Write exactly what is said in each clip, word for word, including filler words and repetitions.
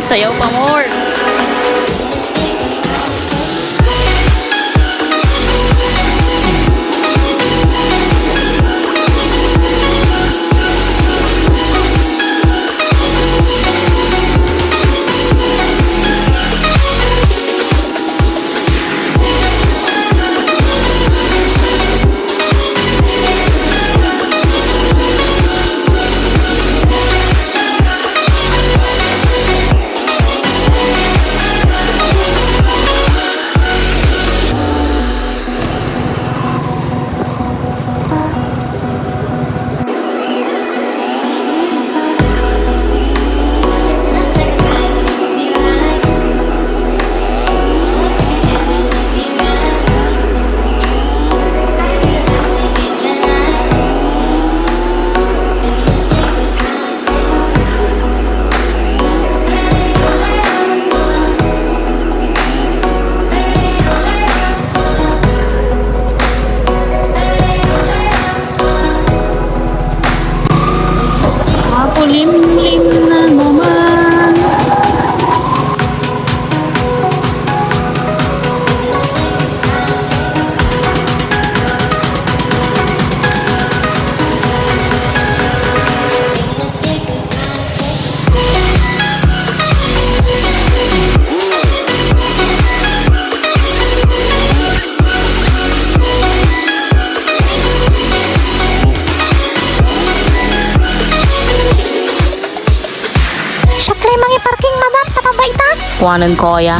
Sayaw pa more. Makulimlim na naman. Siak lay mangiparking, madam, ta pabait ak. Kuanen ko ya,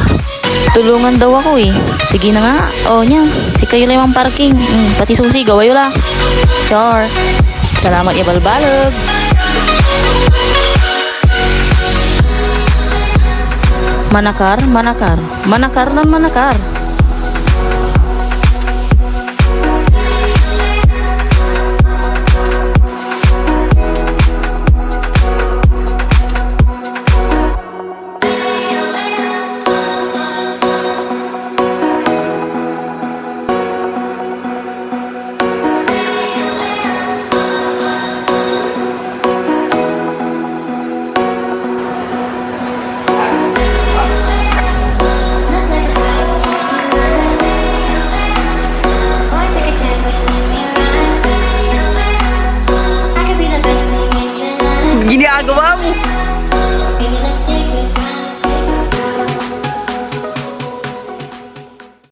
"Tulungan daw ako eh." "Sige na nga. O niya, sikayo lay manparking. Hmm, pati susi, gawa yo la." Char. Salamat ya balbaleg. Manakar, manakar. Manakar lan manakar. Ginagawa mo?